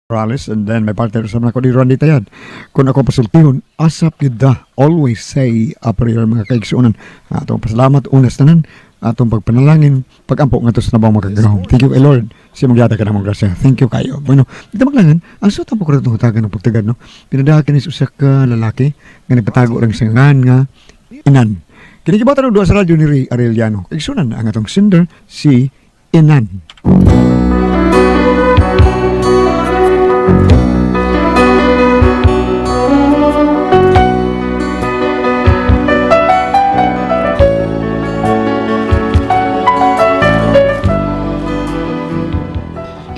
Morales and then my partner sa mga ko ni Randy Tayad. Kung ako pasultihon, asap yun da. Always say a prayer, mga kaigsuonan. Atong pasalamat unas tanan, atong pagpanalangin, pagampo ngadto sa nabang makagagahom. Thank you kay Lord. Siya magyata ka namong grasya. Thank you kayo. Bueno, dito maglangan, ang suot ang pagkurat ng hutagan ng pagtagad, no? Pinadaha kini sa usa ka lalaki nga nagpatago lang sa ngan nga Inan. Kini gibatan og duha sa radyo ni Ray Arellano. Kaigsuonan, ang atong sender si Inan.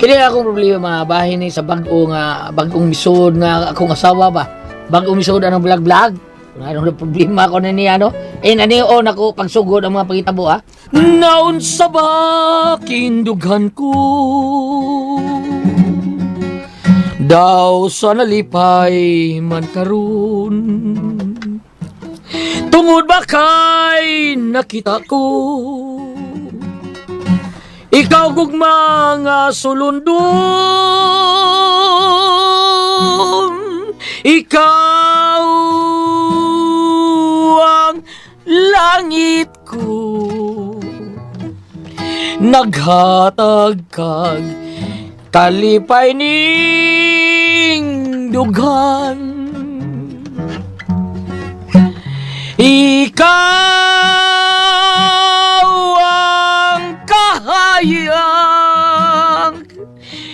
Kini akong problema bahin ni sa bag-o nga bag-ong misod nga akong asawa ba. Bag-ong misod anong vlog-vlog. Ano na problema ko na niya no? Eh nanion ako pagsugod ang mga pangitabo ha. Naunsa ba kindughan ko? Daw sa nalipay man karon. Tungod ba kay nakita ko? Ikaw gugma nga sulundon, ikaw ang langit ko. Naghatag kag kalipay ning dughan. Ikaw ang kahayag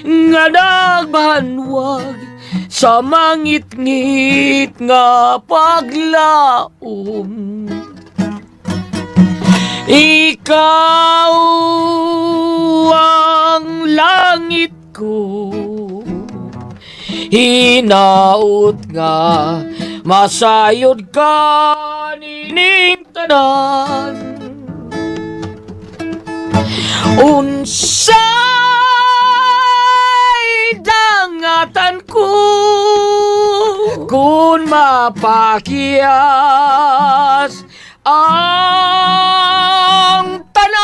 nga nagbanwag sa mangitngit nga paglaom. Ikaw ang langit ko, hinaut nga masayod ka nining tanan. Unsay dangatan ko kung mapakias ang tanan?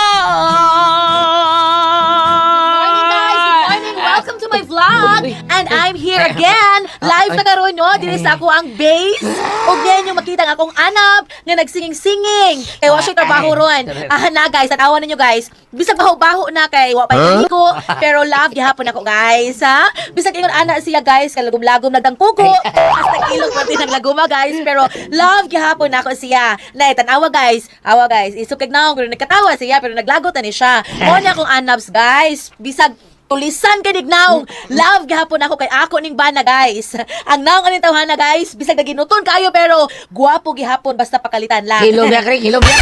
Morning, guys! Good morning! Welcome to my vlog! And I'm here again! Live na karon no? Diri sa ako ang base. Ug ngayon yung makita ang akong anap nga nagsinging-singing. Kay wa siya trabaho ron. Ah na guys, tan-awan ninyo guys. Bisag baho-baho na kay wa pa ko, pero love gihapon ako guys, ha? Bisag ingon ana siya guys, kalagom-lagom nagdangkugo. Hasta ilog pati ng laguma guys, pero love gihapon ako siya. Nay tan-awa guys, awa guys, isog kag naong pero nagkatawa siya pero naglagot na ni siya. Mo niya akong anaps guys. Bisag tulisan kay nignaong. Love gihapon ako kay ako ning bana guys. Ang naong aning tawhana guys, bisag naginuton kayo pero guwapo gihapon basta pakalitan lang. Hilom ya, Kring, hilom ya.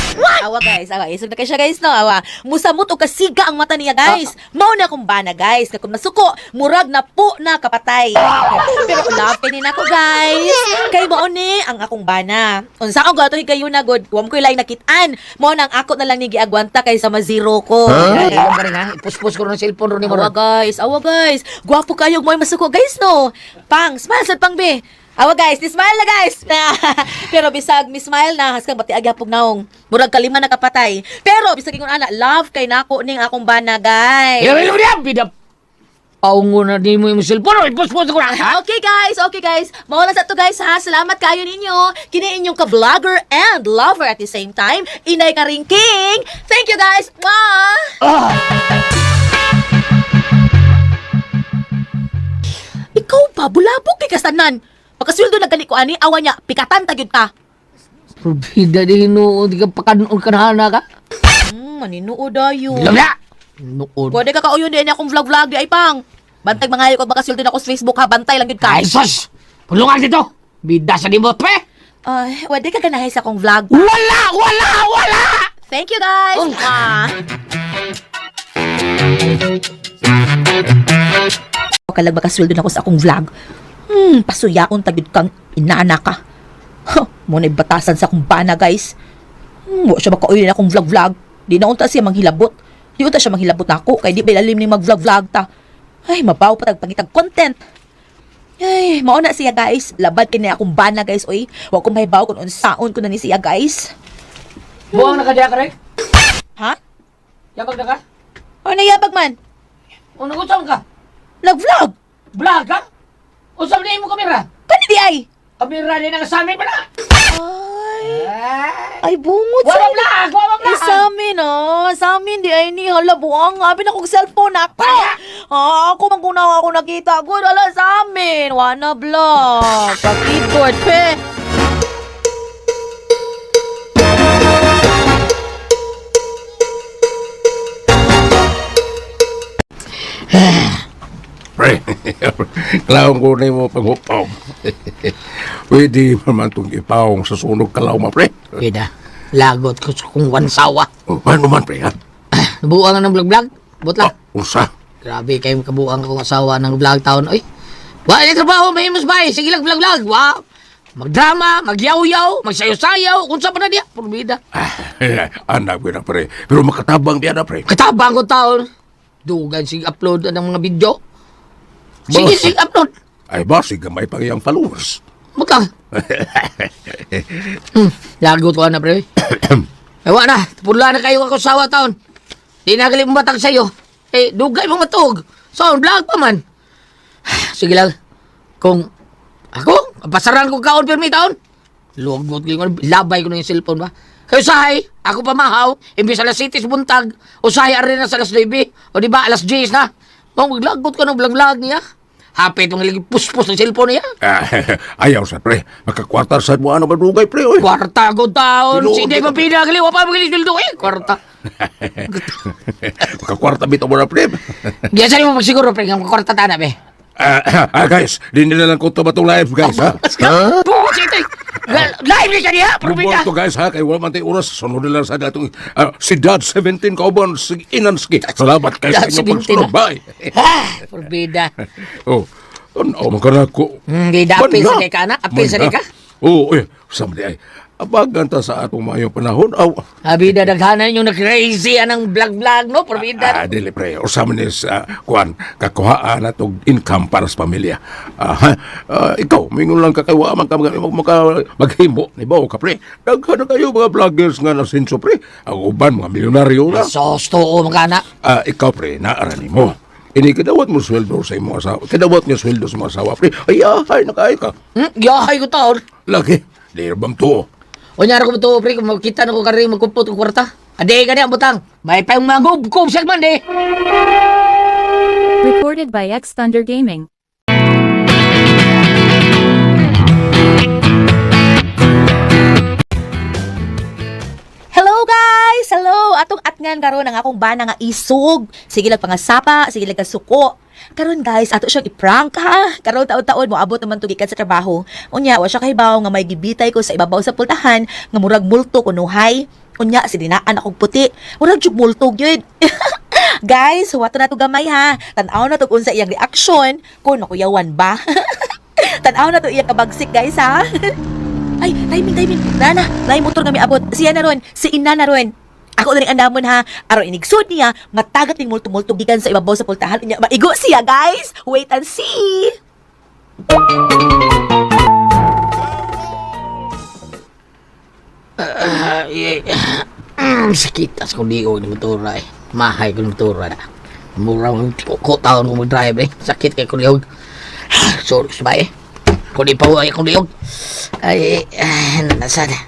Awa guys, awa isog na kay siya guys no, awa. Musamot og kasiga ang mata niya guys. Mao na akong bana guys, kay kung masuko, murag na po na kapatay. Pero love kay ni nako guys. Kay mao ni ang akong bana. Unsa akong gato kayo na good, wa mo koy laing nakit-an. Mao na ang ako na lang ni giagwanta kay sa ma-zero ko. Hilom ka rin ha. Ipuspos ko rin ang cellphone rin ni mo. Awa guys, awa guys. Gwapo kayo mo masuko guys no. Pang, smile sad pang be. Awa guys, ni smile na guys. Pero bisag mi smile na haskang bati agyapog naong. Murag kalima na kapatay. Pero bisag ingon ana, love kay nako ning akong bana guys. Hilom, hilom ya. Bida. Paungo na di mo yung cellphone. Ipuspos ko na. Ha? Okay guys, okay guys. Mao lang sa to guys ha. Salamat kayo ninyo. Kini inyong ka-vlogger and lover at the same time, Inay Karing King. Thank you guys. Mwah! Ah! Ikaw ba bulabog kay kasanan? Pagkasweldo na gani ko ani, awa niya, pikatan ta gyud ka. Probida di hinuod ka pakanon ka na hana ka. Maninuod ayo. Hilom ya. Nood. Pwede ka kauyon din akong vlog-vlog di ay pang. Bantay mga ko makasweldo na ako sa Facebook ha, bantay lang gyud ka. Ay, sus! Pulungan dito! Bida sa di mo, pre! Ay, pwede ka ganahay sa akong vlog. Wala! Wala! Wala! Thank you guys. Oh. Mwah. Kalag makasweldo na ako sa akong vlog. Pasuyaon tagid kang inaana ka. Huh, mo na batasan sa akong bana guys. Wa siya makauyon akong vlog-vlog. Di na unta siya manghilabot. Di unta siya manghilabot nako kay di ba ilalim ni mag-vlog-vlog ta. Ay, mabaw pa tag pangitag content. Ay, mao na siya guys. Labad kini akong bana guys, oy. Wa ko mahibaw kung unsaon ko na ni siya guys. Buwang na ka diya, kare? Ha? Yabag na ka? Ano nayabag man? O, nagusang ka? Nag-vlog! Vlog ha? Unsa man mo kamera? Kani di ay. Kamera ni nang sa amin pa na. Ay, Ay. ay bungot Wa sa ba vlog? Wa ba Eh, vlog? sa amin, ah. Sa amin, di ay ni. Hala, buang. Abi na kong cellphone ako. Ah, ako man kung na ako nakita. Good, hala, sa amin. Wana vlog. Pakitort, pe. Pre, kalaon ko na yung panghupaw. Pwede man itong ipawong sa sunog kalaw ma, pre. Pwede. Lagot ko sa kung wansawa. Oh, ano man, pre, ha? Nabuang ng vlog-vlog. Butla. Oh, unsa? Grabe kayo makabuang akong asawa ng vlog taon. Oy. Wa ni trabaho mahimos ba? Sige lang vlog vlog. Wa. Magdrama, magyaw-yaw, magsayaw-sayaw, kung sa pa na diya, purbida. Ah, anak ko na, pre. Pero makatabang diyan na, pre. Katabang ko taon. Dugan sig upload ng mga video. Sige, Boss. sige upload. Ay, basig gamay pang iyang followers. Butang. Lagot ko na, pre. Ay, wa na. Pula na kayo ako sawa taon. Di na gali batang sa'yo. Eh, dugay mo matug. So, vlog pa man. Sige lang. Kung ako, pasaran ko kaon pirmi taon. Lugot ko yung labay ko na yung cellphone ba. Kayo sahay, ako pa mahaw, imbis alas 7 sa buntag, usahay arena sa alas 9, o di ba alas 10 na. Mong maglagot ko ng vlog-vlog niya. Hapit mong lagi puspos ng cellphone niya. Ah, ayaw sa, pre. Makakwarta sa mo ano madugay, pre, oy. Kwarta ko taon. Tinuod Hindi kita, mo pinagali, wala pa magaling sweldo eh. Kwarta. Makakwarta bitaw mo na, pre. Diyan sa'yo mo pagsiguro, pre, nga kwarta ta na, be. Ah, guys, di nila lang ko ito batong live, guys, ha? Ha? Bukas ito eh. Live ni siya niya, Rubol probida. to guys ha, kay wala man tayo oras. Sunod na lang sa datong si Dad 17 kauban si Inanski. Salamat kayo sa Dad inyong 17 pagsunod. na. Bye. Ah, probida. Oh, ano man ka na ko. Di da, apil sa kay ka, anak. Apil sa kay ka. Oo, eh, sama di ay. Abagan ta sa atong maayong panahon. Aw, Abida, daghanan yung nag-crazy anang vlog-vlog, no? Probida. ah, dili pre, usa man is kuan kakuhaan na tog income para sa pamilya. Ah, ha, ikaw, mingon lang ka kay wa man ka maghimo ni ba ka pre. Daghan na kayo mga vloggers nga nasinso pre. Ang uban mga milyonaryo na. Sos, to, mga anak. Ah, ikaw pre, naara nimo. Ini kadawat mo sweldo sa imong asawa. Kadawat nga sweldo sa imong asawa pre. Ay, ay, nakaay ka. Yahay ko taon. Lagi, di bang tuo. Unyara ko to, pre, kung magkita na ko kari magkumpot ko kwarta. Ade ka niya, butang. May pang magubkob siya man, eh. Recorded by X Thunder Gaming. Hello guys! Hello! Atong atngan karon ang akong bana nga isog. Sige lang pangasapa, sige lang kasuko. Karon guys, ato siyang i-prank ha. Karon taon-taon moabot naman to gikan sa trabaho. Unya, wa siya kahibaw nga may gibitay ko sa ibabaw sa pultahan nga murag multo kunuhay. Unya, sininaan akong puti. Murag jug multo gyud. Guys, huwato na to gamay ha. Tan-aw na to kung sa iyang reaksyon kung nakuyawan ba. Tan-aw na to iyang kabagsik guys ha. Ay, timing, timing. Nana, lain motor kami abot. Siya na ron, si ina na ron. Ako na rin andamon ha. Aron inigsod niya, matagat ning multo-multo gikan sa ibabaw sa pultahan. Unya, maigo siya, guys. Wait and see. Ay, sakit as ko liog ni motora eh. Mahay ko ni motora na. Mura mo ko taon ko mag-drive eh. Sakit kay ko liog. Sorry sa eh. Kung di pa ay akong liog. Ay, nasa na.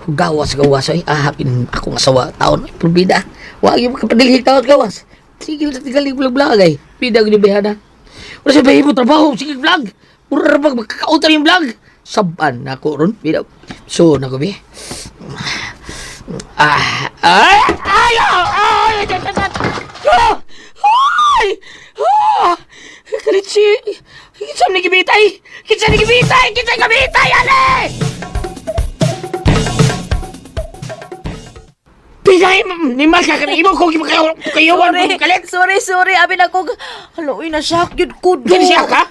Gawas gawas ay ahapin akong asawa taon ay probida. Wa gyud makapadilhi taon gawas. Sige sa tigali vlog vlog ay. Bida gyud bihana. Wala sa bahimo trabaho sige vlog. Mura ra bag makakautan yung vlog. Saban na ako ron bida. So nako bi. Ah, ay, ay, ay, ay, ay, ay, ay, ay, ah, kalitsi, kinsa ni gibitay, kinsa ni gibitay, kinsa ni gibitay, ale! Pinay, ni Mal ka kani imo ko kayo kayo Sorry, ko kalit. sorry, sorry. Abi na ko, alo, uy, na-shock yun ko, dong. Kini siya ka?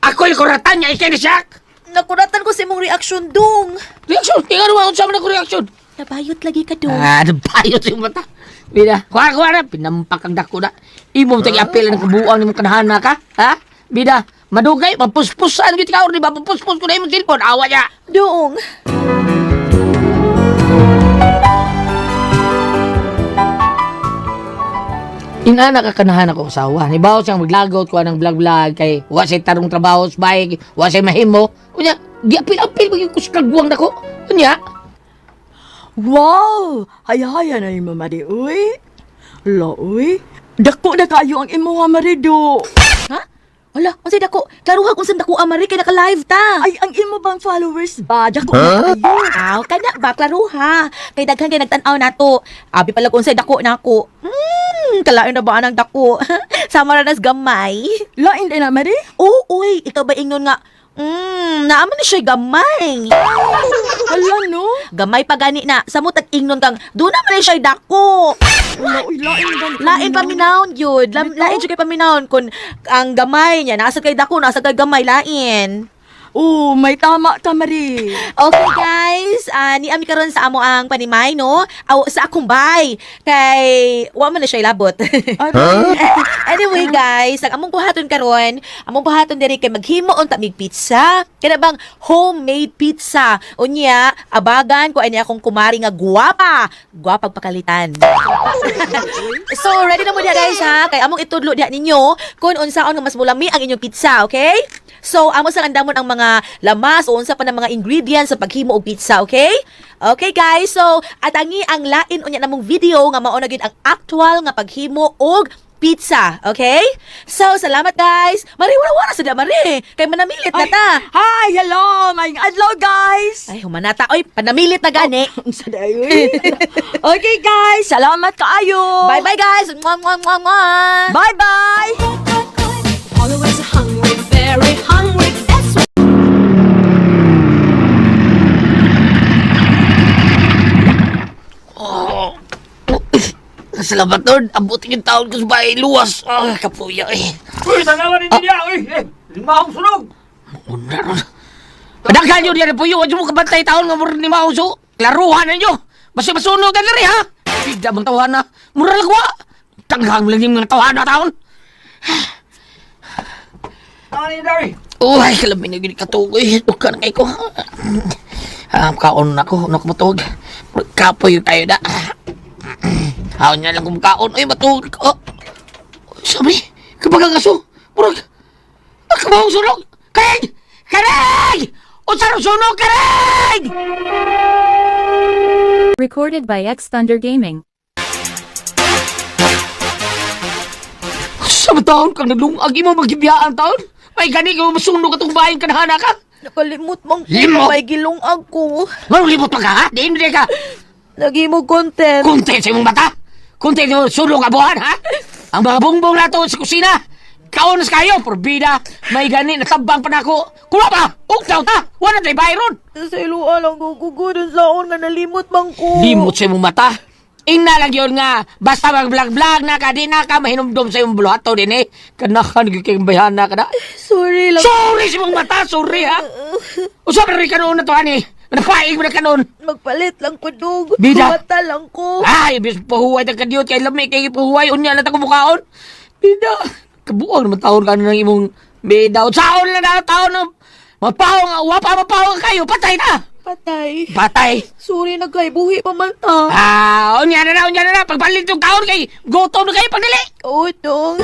Ako yung kuratan niya, kini siya. Nakuratan ko sa imong reaksyon, dong. Reaction, tingnan mo unsa man ako reaction. Nabayot lagi ka, dong. Ah, nabayot yung mata. Bida, kuha kuha na, pinampak ang dako na. Imo tag apel ang kabuang nimo kanahana ka, ha? Bida, madugay, mapuspusan gyud ka or di ba mapuspus ko na imong cellphone, awa niya. Dong. Inana ka kanahan ako asawa. Nibaw siyang maglagot ko ng vlog-vlog kay wa say tarong trabaho sa bike, wa say mahimo. Unya, giapil-apil ba yung kuskagwang nako. Unya, Wow! Hayahaya na imo, Mari, uy. Lo, uy. Dako na kayo ang imuha, Marido. Ha? Wala, unsay dako? Klaruha kung saan dako amari kay naka-live ta. Ay, ang imo bang followers ba? Dako na kayo. Aw, kana ba klaruha? Kay daghan kay nagtan-aw nato. Abi pala kung unsay dako nako. Kalain na ba anang dako? Sama ra nas gamay. Lain din na, Mari. Oo, uy, ikaw ba ingon nga? Naaman na siya gamay. Hala, no? Gamay pa gani na. Sa mo tag ingnon kang, doon naman na siya dako. Hala, uy, lain ba? Lain paminawon yun. Lain jud kay paminawon kung ang gamay niya nasa kay dako, nasa kay gamay lain. Oh, may tama ka, Mari. Okay guys, ni ami karon sa amo ang panimay no. Aw, sa akong bay kay wa man na siya ilabot. Anyway guys, ang among buhaton karon, among buhaton diri kay maghimo unta mig pizza. Kana bang homemade pizza. Unya, abagan ko ani akong kumari nga guwapa. Guwapag pakalitan. So, ready na mo diha guys ha. Kay among itudlo diha ninyo kung unsaon nga mas mulami ang inyong pizza, okay? So, amo sa andamon ang mga lamas o unsa pa ng mga ingredients sa paghimo og pizza, okay? Okay guys, so atangi ang lain unya namong video nga mao na gyud ang actual nga paghimo og pizza, okay? So, salamat guys. Mari wala wala sa da mari. Kay manamilit na ta. Hi, hello! May adlaw, guys! Ay, humanata. Oy, panamilit na gani. Ang saday, uy. Okay, guys. Salamat kaayo. Bye-bye guys. Mwah, mwah, mwah, mwah. Bye-bye! Always hungry, very hungry. That's salamat Lord. Abutin yung taon ko sa bahay. Luwas. Ah, kapuya eh. Uy, tanawan ninyo niya! Uy, eh, lima akong sunog! Una ron. Padaghan yun yan po yun. Huwag mo kabantay taon nga mura ni Mauso. Klaruhan ninyo. Basta masunog na rin ha. Bida mong tawahan na. Mura lagwa. Tanghang lang yung mga tawahan na taon. Tanawan ninyo, Dari! Uy, kalabi na gini katugoy. Duka na kay ko. Ah, kaon na ako. Ano ko matug? Kapoy tayo na. Haon niya lang kung kaon. Uy, matug. Oh. Sabi, kapag ang aso, murag, ang kabahong sunog. Karig! Karig! Unsa ro sunog, karig! Recorded by X Thunder Gaming. Sa taon kang nalungag imo magibiyaan taon. May gani ka masunog atong bahin kanahana ka. Nakalimot man ko. Limot? May gilong ako. Nganong limot pa ka ha? Diin mo ka. Nagimo content. Kunti sa imong mata. Kunti sa imong sulong abuhan ha. Ang mga bongbong nato sa kusina. Kaon sa kayo, porbida. May gani natabang pa nako. Kuha pa! Ugtaw ta! Wala na bayron. Sa iluan lang ko gugudon saon nga nalimot man ko. Limot sa imong mata. Ina lang yun nga, basta mag-vlog-vlog na ka, di na ka mahinumdum sa imong buluhato din eh. Kanahan, kay bayhana ka na. Sorry lang. Sorry sa imong mata, sorry ha. Usap na rin ka noon na to, ani. Napaig mo na ka noon. Magpalit lang ko dug. Bida. Kumata lang ko. Ay, bis pahuway ta kadiyot kay lami kay pahuway unya na ta kumukaon. Bida, kabuang naman taon ka na ng imong bida. Saon lang na taon na mapaw nga, wapa mapaw nga kayo, patay na. Patay. Patay. Sorry na kay buhi pa man ta. Ah, unya na na. Pagpalit yung taon kay gutom na kayo pagdali. Oo, dong.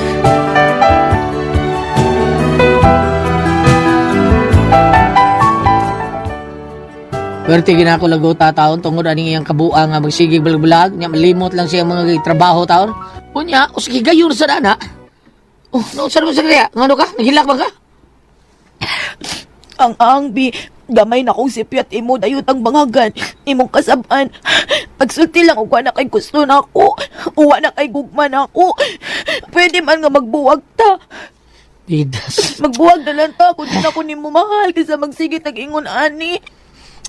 Pwerte ginako lagota taon tungod aning iyang kabuang nga magsigig balagbalag nya malimot lang siya mga trabaho taon. Unya, o sige gayon sa dana. Oh, no sa mo sa kaya? Ngano ka? Naghilak ba ka? Ang angbi, gamay na kong sipyat imo dayot ang bangagan, imong kasaban. Pagsulti lang og wa na kay gusto na ako, uwa na kay gugma na ako. Pwede man nga magbuwag ta. Bidas. Magbuwag na lang ta kung di na ko nimo mahal kaysa magsigit nag-ingon ani.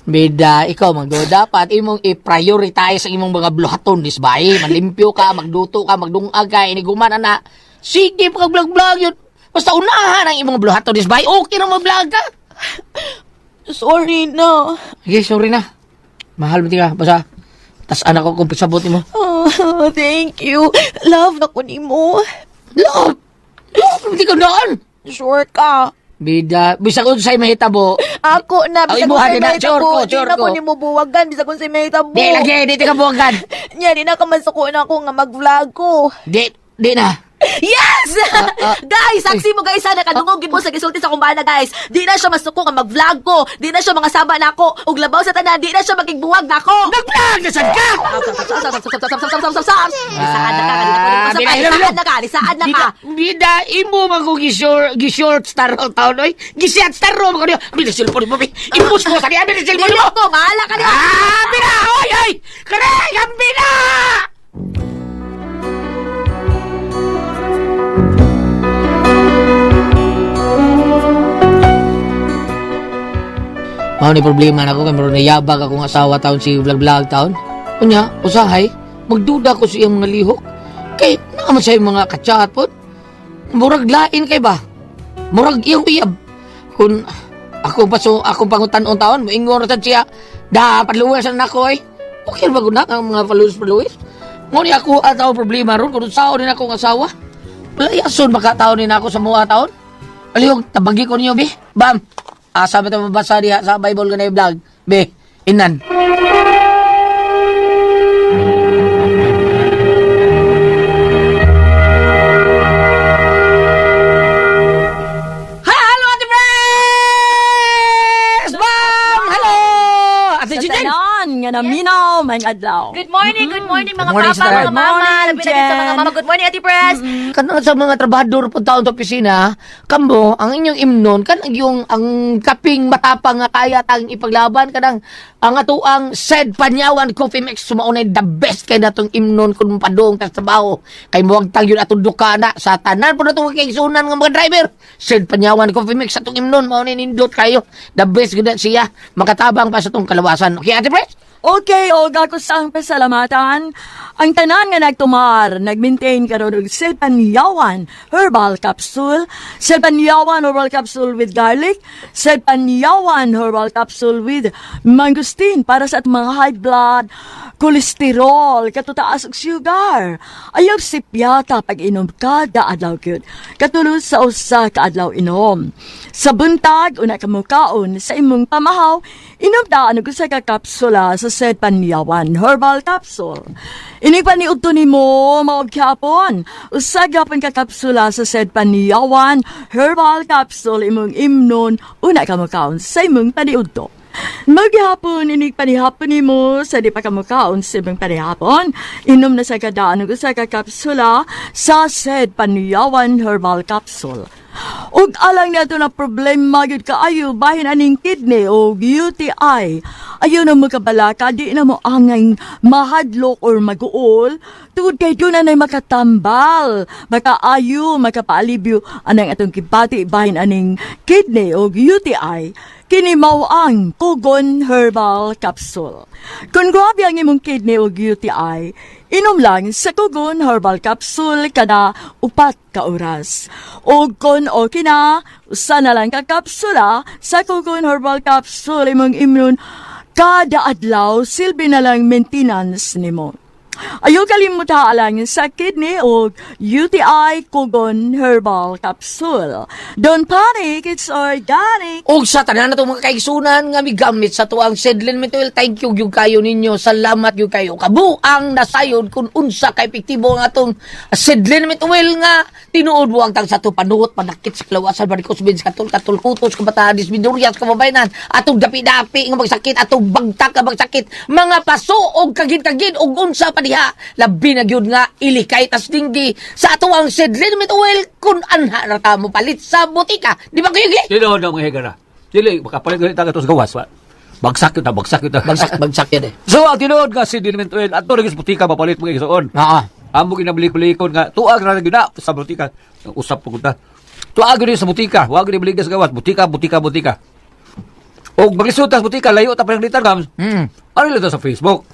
Bida, ikaw magdo dapat imong i-prioritize ang imong mga bluhaton dis bay. Manlimpyo ka, magluto ka, magdungag ka, iniguman ana. Sige pag vlog-vlog yun. Basta unahan ang imong bluhaton dis bay. Okay na mag-vlog ka. Sorry na. Sige, sorry na. Mahal mo ka. Basta, tas anak ko kung pasabot nimo. Oh, thank you. Love na ko nimo. Love! Love! Hindi ka naan! Sure ka. Bida, bisag unsay mahitabo. Ako na, Ang bisag imuha unsay din na, sure mahitabo. ko, Di sure na ko ko. nimo buwagan, bisag unsay mahitabo. Di lagi, di ka buwagan. Nya, di na ka masuko na ako nga mag-vlog ko. Di, Di na. Yes! Guys, saksi mo guys ha, nakadungog gid mo sa gisulti sa kumbana guys. Di na siya masuko nga mag-vlog ko. Di na siya mga saba nako. Ug labaw sa tanan, di na siya magigbuwag nako. Nag-vlog na sad ka! Saad na ka, saad na ka, saad na ka. Bida, imo man ko gi-short star o taon, oy. Gi-short star ro man ko niyo. Bida cellphone mo, bi. Impus mo sa niya, bida cellphone Dili mo. ko, bahala ka niya. Ah, bida! Oy, oy! Kare, bida! Mao ni problema nako kay murag nayabag akong asawa taon si vlog vlog taon. Unya, usahay magduda ko sa iyang mga lihok. Kay naa man siya mga kachat pod. Murag lain kay ba? Murag iyang uyab. Kung ako pa so akong pangutan-on taon, moingon ra sad siya, da paluwas na nako eh. Okay ba gud na ang mga followers? Ngunit ako at ang problema ron kung sao din akong asawa. Palayason baka taon din ako sa mua taon. Alihog, tabagi ko niyo, be. Bam! Asa ba ito mabasa diha sa Bible ganay vlog? Be, inan. Hello, Ate Pres! Bam! Hello! Ate Sa Gigi! tanan nga naminaw may adlaw. Good morning mga Good morning, papa, Sir. mga mama. Good morning, Labi na gid sa mga Jen. mama. Good morning, Ate Pres. Kanang sa mga trabahador po taon sa opisina, kamo, ang inyong imnon, kanang yung ang kaping matapang nga kaya tang ipaglaban, kanang ang atuang said Panyawan Coffee Mix, sumaunay the best kay natong imnon kung padung tas trabaho. Kay muwag tang yun atong duka na sa tanan po natong kaigsunan nga mga driver. Said Panyawan Coffee Mix atong imnon, maunay nindot kayo. The best gud na siya, makatabang pa sa atong kalawasan. Okay, Ate Pres? Okay, og ako sa ang pasalamatan. Ang tanan nga nagtumar, nagmaintain karon og Silpanyawan Herbal Capsule, Silpanyawan Herbal Capsule with garlic, Silpanyawan Herbal Capsule with mangosteen para sa atong mga high blood, kolesterol, katutaas og sugar. Ayaw sipyata pag inom kada adlaw gyud. Katulod sa usa ka adlaw inom. Sa buntag una ka mukaon sa imong pamahaw, inom daan og usa ka kapsula sa said Panyawan Herbal Capsule. Inig pa ni udto nimo mao gyapon. Usa gyapon ka kapsula sa said Panyawan Herbal Capsule imong imnon una ka mukaon sa imong paniudto. Maghapon, inig panihapon nimo sa di pa ka mukaon sa imong panihapon. Inom na sa kadaan og usa ka kapsula sa said Panyawan Herbal Capsule. Ug alang niadto na problema gyud kaayo bahin aning kidney o UTI. Ayaw na makabalaka, di na mo angay mahadlok or maguol. Tungod kay doon na makatambal, makaayo, makapaalibyo anang atong kibati bahin aning kidney o UTI. Kini mao ang Kugon Herbal Capsule. Kung grabe ang imong kidney o UTI, inom lang sa Kugon Herbal Capsule kada 4 ka oras. O kung okay na, usa na lang ka kapsula sa Kugon Herbal Capsule imong imnon kada adlaw silbi na lang maintenance nimo. Ayaw kalimuta lang sa kidney o UTI Kugon Herbal Capsule. Don't panic, it's organic. Og sa tanan na itong mga kaigsunan nga migamit sa tuang Sedlin Mituel, thank you gyud kayo ninyo. Salamat gyud kayo. Kabuang nasayod kung unsa ka epektibo ang atong Sedlin Mituel nga tinuod mo ang tang sa ato panuot panakit sa kalawasan varicose veins katul katul kutos kabataan dismidurias kababayanan atong dapi-dapi nga magsakit atong bagtak nga magsakit mga paso og kagid-kagid og unsa pa diha labi na gyud nga ilikay tas dinggi sa ato ang Sedlin Mituel kun anha ra ta mo palit sa botika di ba kayo gi? Dili na mga higara. Dili makapalit ulit tayo sa gawas. Wa. Bagsak yun ta, bagsak yun ta. Bagsak, bagsak yan eh. So ang tinuod nga si Dinimentuel ato rin sa butika mapalit mga igsoon. Oo. Amo ginabalik-balikon nga tuag ra gyud na sa butika. Usap po ta. Tuag gyud sa butika, wa gyud balik sa gawas. Butika, butika, butika. Og maglisod ta sa butika, layo ta pananglitan gams. Ano lang ta sa Facebook?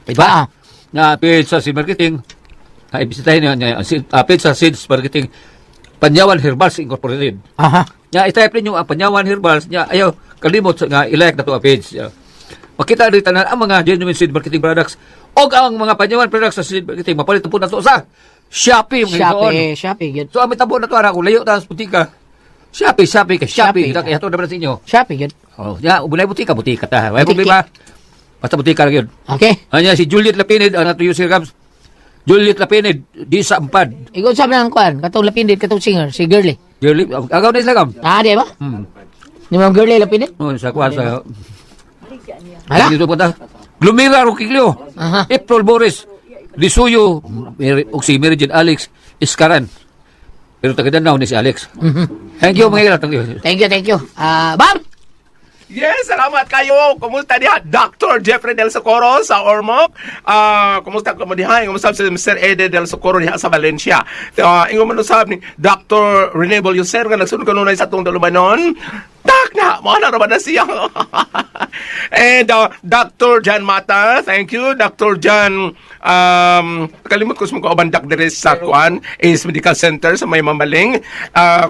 Diba? Ah. Na page sa seed marketing. Na ibisitahin niyo niya page sa seeds marketing Panyawan Herbals Incorporated. Aha. Nya i-type ninyo ang Panyawan Herbals nya ayaw kalimot sa nga i-like na to ang page. Ya. Makita rin tanan ang mga genuine seed marketing products og ang mga Panyawan products sa seed marketing mapalit po na to sa Shopee mga igsoon. Shopee, Shopee, yun. So ang mitabo na to ara kung layo ta sa butika. Shopee, Shopee kay Shopee. Shopee. Shopee. Kaya na sa inyo. Shopee, yun. Oh, nya ubulay butika, butika ta. Way Butiki. problema. Basta butika lang yun. Okay. Anya si Juliet Lapinid ang ato user Gabs. Juliet Lapinid, di sa Ampad. Ikaw sabi ng kuan, katong Lapindit, katong singer, si Girly. Girly, agaw na sila kam. Ah, di ba? Ni Ma'am Girly Lapindit? Oh, sa kuan sa Hala? Dito pa ta. Glumira Rukilio. Aha. April Boris. Lisuyo Mary, og si Mary Jane Alex Iskaran. Pero taga Danau ni si Alex. Thank you mga ila. Thank you. Thank you, thank you. Ah, Bam! Yes, salamat kayo. Kumusta diha? Dr. Jeffrey Del Socorro sa Ormoc. Ah, kumusta ka mo diha? Ingon mo sab si Mr. Ede Del Socorro diha sa Valencia. Ingon mo sab ni Dr. Rene Bolyoser nga nagsunod kanunay sa atong dalumanon. Tak na, mo na ra ba na siya. And Dr. John Mata, thank you. Dr. John kalimot ko sa mga kauban dak diri sa kuan Ace Medical Center sa may Mamaling.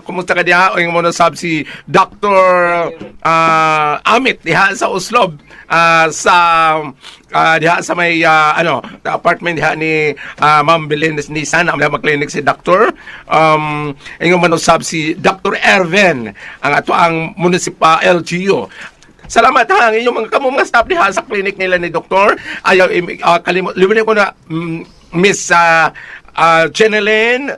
Kumusta ka diha? Ingon mo na sab si Dr. Amit diha sa Oslob sa diha sa may ano the apartment diha ni Ma'am Belen Nisan ang clinic si Dr. Ingon man usab si Dr. Ervin ang ato ang municipal LGU. Salamat ha ang inyong mga kamo mga staff diha sa clinic nila ni Doktor. Ayaw kalimot libre ko na Miss Jeneline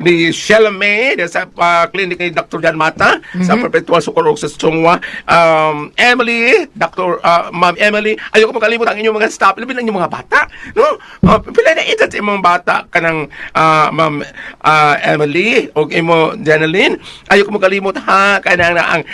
ni Sheila May sa clinic ni Dr. Jan Mata sa Perpetual Socorro sa Chongwa. Emily, Dr. Ma'am Emily, ayoko makalimot ang inyong mga staff, labi na inyong mga bata, no? Pila na edad sa imong bata kanang Ma'am Emily o imo Jeneline. Ayoko makalimot ha kanang na ang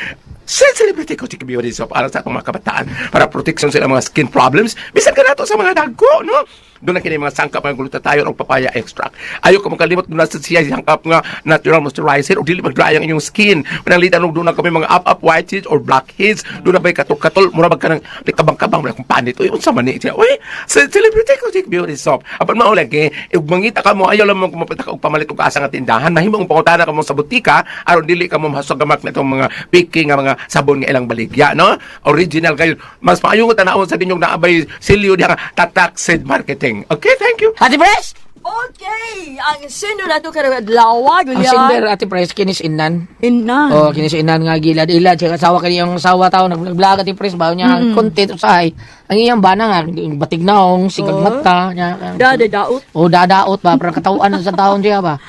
sa celebrity ko beauty soap para sa atong mga kabataan para protection sa ilang mga skin problems bisan ka nato sa mga dagko, no? Doon na kini mga sangkap nga glutathione o papaya extract. Ayaw ko makalimot doon na sa siya sangkap nga natural moisturizer o dili mag-dry ang inyong skin. Pananglitan og doon na kami mga up-up whiteheads or blackheads. Doon na ba'y katol-katol, mura ba ka ng kabang-kabang, mura kung panit. Uy, unsa man ni siya. Uy, sa celebrity ko beauty soap. Apan mao lagi, ug mangita ka mo, ayaw lang mo kumapit ka og pamalit og asa nga tindahan. Mahimo ang pangutana ka mo sa butika aron dili ka mo mahasagamak na itong mga piki nga mga sabon nga ilang baligya, no? Original kayo. Mas maayo nga tanawon sa ninyong naabay silyo diha nga Tatak Seed Marketing. Okay, thank you. Ate Pres! Okay, ang sender nato karong adlaw, Ang Julian. sinder, Ate Pres, kinis inan. Inna. Oh, kinis inan nga gilad ilad siya asawa kaniyang asawa tawo nag-vlog Ate Pres bawo niya ang content usahay. Ang iyang bana nga batig naong sigag mata niya. Dada daot. O dadaot ba parang katawaan sa taon siya ba.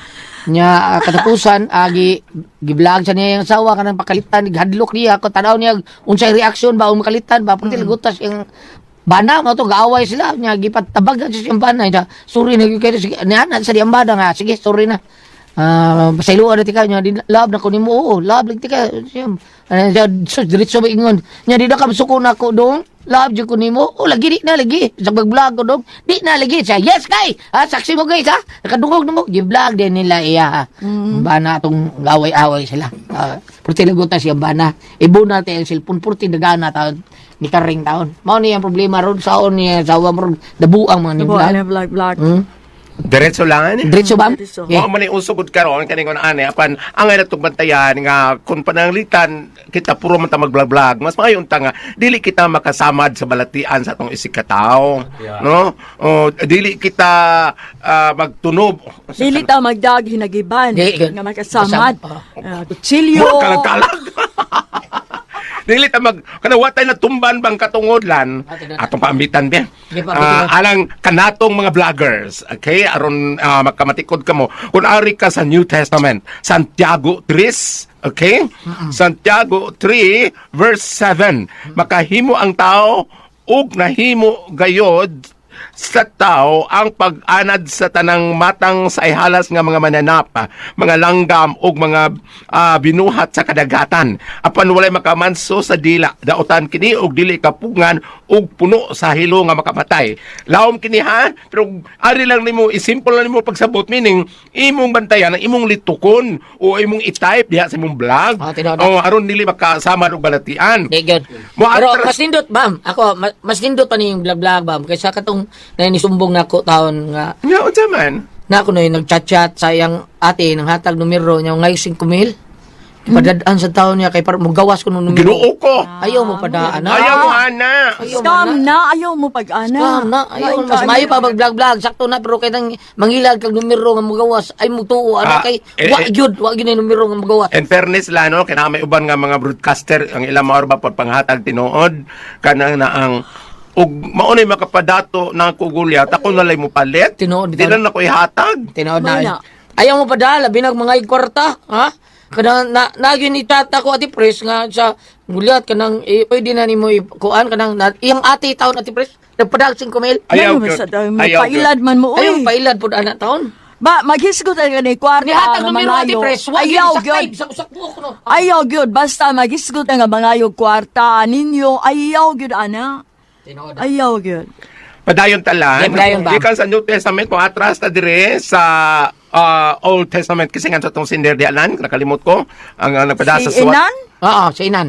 Nya katapusan agi gi-vlog sa niya yung asawa kanang pakalitan hadlok niya ko tanaw niya unsay reaction ba o makalitan ba pati lagutas yung bana mo to gaaway sila nya gipatabag sa siyang bana niya sorry na gyud kayo sige niya na sa diyang bana nga sige sorry na. Ah, pasayloan na tika nya di love na ko nimo, oo love lang tika siya. Ano siya so, diretso ba ingon nya di na ka suko na ko dong love jud ko nimo o lagi di na lagi sa pag-vlog ko dong di na lagi siya yes kay ha saksi mo guys ha nakadungog na mo gi-vlog din nila iya ha. Bana atong away-away sila. Purti lagutan siya bana ibuna natin ang cellphone purti dagana taon ni karing taon mao ni ang problema ron saon niya sawa mo ron dabuang mga ni Buwan vlog. na vlog vlog. Diretso lang. Diretso ba? Diretso. Okay. Mao man ni uso gud karon kani kon ani apan ang ay natugbantayan nga kung pananglitan kita puro man ta mag-vlog mas maayo unta nga dili kita makasamad sa balatian sa atong isig katawo, no? O dili kita magtunob. Dili ta magdag hinagiban Di, nga makasamad. Kasama. Kutsilyo. Mura kalag-kalag. Dili ta mag kana watay na tumban bang katungodlan atong paambitan be. Di pa, di Alang kanatong mga vloggers, okay? Aron makamatikod kamo. Kung ari ka sa New Testament, Santiago 3, okay? Santiago 3 verse 7. Makahimo ang tao ug nahimo gayod sa tao ang pag-anad sa tanang matang sa ihalas nga mga mananap, mga langgam ug mga binuhat sa kadagatan. Apan walay makamanso sa dila, daotan kini og dili kapungan ug puno sa hilo nga makamatay. Lawom kini ha, pero ari lang nimo isimple lang nimo pagsabot meaning imong bantayan ang imong litukon o imong i-type diha sa imong vlog. Ah, tinuod. O aron dili makasama og balatian. Di gyud. Mo Pero atras- mas nindot, ma'am. Ako mas nindot pa ni yung vlog-vlog, ma'am. Kaysa katong nanisumbong nako taon nga Nga unsa man? na ako na yung nagchat-chat sa iyang ate nang hatag numero niya ngay 5,000. Ipadadaan sa taon niya kay para mugawas ko nung numero. Ginoo ko. Ayaw mo padaan. Ayaw mo ana. Ayaw mo Scam na. na ayaw mo pag-ana. Scam na. Ayaw Lain mas ka, maayo ano. pa mag-vlog-vlog. Sakto na pero kay nang mangilag kag numero nga mugawas ay mutuo ana Ah, kay eh, wa eh. gyud wa gyud na yung numero nga mugawas. In fairness la no, kaya may uban nga mga broadcaster ang ilang mga ba pagpanghatag tinuod kanang na ang Ug mao nay makapadato na ako gulyat, ako nalay mo palit. Tinuod, Di na nako ihatag. Tinuod Mao na. na. Ayaw mo pa dala, binag mga kwarta, ha? Kanang na nagyun ni tata ko, Ate Pres, nga sa gulyat kanang eh, pwede na nimo kuan kanang na, iyang ate taon, Ate Pres, nagpadal 5,000. Ayaw Ano man gyud. sa tayo, Ayaw gyud. pailad man mo, Ayaw uy. pailad pud ana taon. Ba, maghisgot ka ni kwarta Nihatag nga numero, Ate mangayo. Pres, wa Ayaw gyud sa gyud. sa usak buok no. Ayaw gyud basta maghisgot nga mangayog kwarta ninyo. Ayaw gyud ana. Tinuod. Ayaw gyud. Padayon talan. Yeah, padayon ba? Gikan sa New Testament mo atras ta dire sa Old Testament kasi nga sa tong sinder di alan nakalimot ko ang nagpadasa Si sa Inan? Oo, sa inan.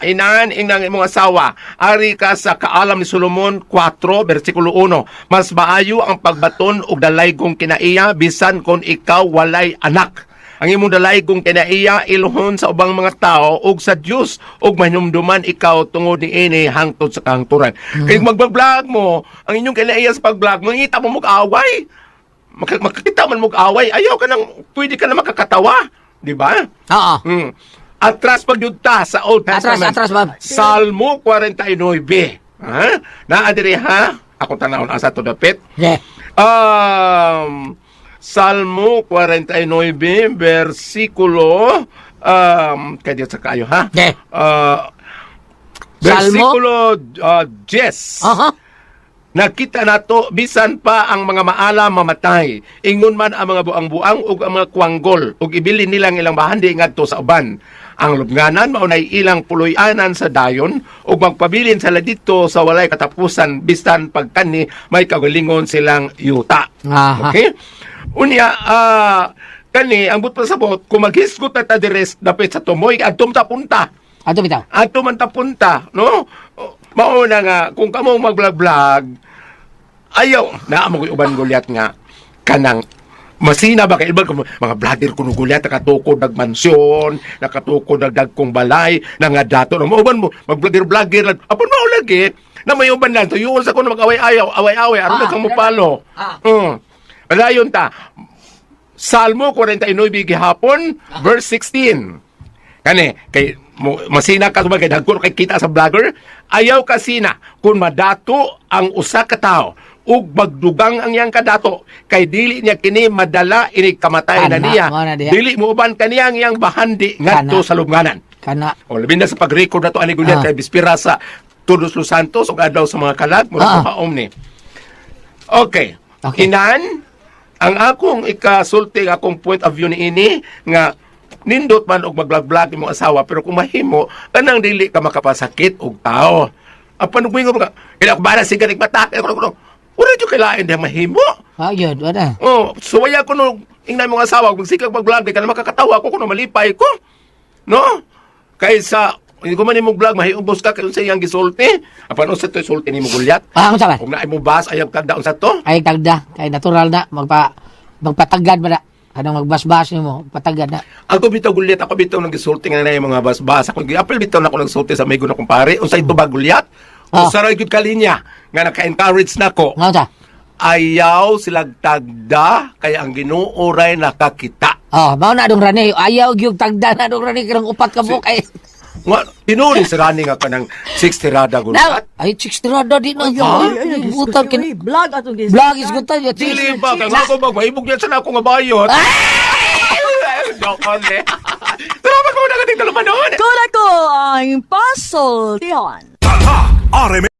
Inan inang imong asawa. Ari ka sa kaalam ni Solomon 4 bersikulo 1. Mas maayo ang pagbaton og dalaygong kinaiya bisan kon ikaw walay anak. Ang imong dalaygong kinaiya ilhon sa ubang mga tao ug sa Dios ug mahinumduman ikaw tungod niini hangtod sa kahangturan. Kay magbablog mo, ang inyong kinaiya sa pag-vlog, mangita mo mag-away. Makakita man mo away, ayaw ka nang pwede ka na makakatawa, di ba? Oo. Atras pag yun ta sa Old Atras, Testament. atras, ma'am. Salmo 49. Ha? Naa diri ha? Ako tanawon asa to dapit. Yeah. Salmo 49 versikulo kaya sa kayo ha? Yeah. Salmo? Versikulo 10. Aha. Nakita nato bisan pa ang mga maala mamatay. Ingon man ang mga buang-buang ug ang mga kwanggol ug ibilin nilang ilang bahandi ngadto sa uban. Ang lubnganan mao nay ilang puloy-anan sa dayon ug magpabilin sila didto sa walay katapusan bisan pagkani may kagalingon silang yuta. Aha. Okay? Unya kani ang but pasabot kung maghisgot na ta diri dapit sa tumoy adtom ta punta. Ato bitaw. Ato man ta punta, no? Mauna nga, kung kamo mag-vlog-vlog, ayaw, naa mo ko'y uban gulyat nga, kanang, masina ba kay iba mga vlogger kuno gulyat nakatukod nagmansyon, nakatukod nagdagkong balay, na nga dato na mauban mo mag-vlogger vlogger lang apon mao lagi na may uban lang tuyuon sa kuno mag-away-ayaw, away-away aron kang mupalo. Padayon ta. Salmo 49 gihapon, verse 16. Kani kay mo, masina ka kay dagko kay kita sa vlogger, ayaw ka sina kung madato ang usa ka tawo ug magdugang ang iyang kadato kay dili niya kini madala ini kamatay na Kana, niya. mao na diha. Dili mo uban kaniya ang iyang bahandi ngadto Kana. sa lubnganan. Kana. O labi na sa pag-record na to ani gulyat kay bispira sa Todos Los Santos ug adlaw sa mga kalag murag kaom ni. Okay. Okay. Inan, ang akong ikasulti, ang akong point of view niini nga nindot man og magblog-vlog imong asawa pero kung mahimo kanang dili ka makapasakit og tao. Apan ug moingon ka, ila ko bara sigarik mata, ila ko wala jud kailain diha mahimo. Yun, wala. Oh, suwaya ko no ingnan mong asawa kung sikag mag-vlog kay kana makakatawa ko kuno malipay ko. No? Kaysa hindi ko man imong vlog mahiubos ka kay unsa iyang gisulti. Apan unsa to sulti nimo gulyat? Unsa ba? Kung naay mo bas ayaw tagda unsa to? Ay tagda, kay natural na magpatagad ba na. Kanang magbasbas nimo, patagad na. Ako bitaw gulyat, ako bitaw nang gisulti nga na yung mga basbas. Ako giapil bitaw na ako nagsulti sa amigo na kumpare. Unsa ito ba gulyat? Usa ra gyud kalinya nga naka-encourage nako. Nga unsa? Ayaw silag tagda kay ang Ginoo ray nakakita. Oh, mao na dong rani. Ayaw gyud tagda na dong rani kanang upat ka buok ay. Nga tinuri si Rani nga kanang 60 rada Na, gulyat. ay 60 rada di na. Ay, ay, ay, Butan kin. uy, Vlog atong gisgutan. Vlog is good tayo. Dili ba kay ako ba mahibog niya sa ako nga bayot. Joke only. Salamat po na kating talupanon. Kuna ko ang puzzle. Tihon. Tatak RMN.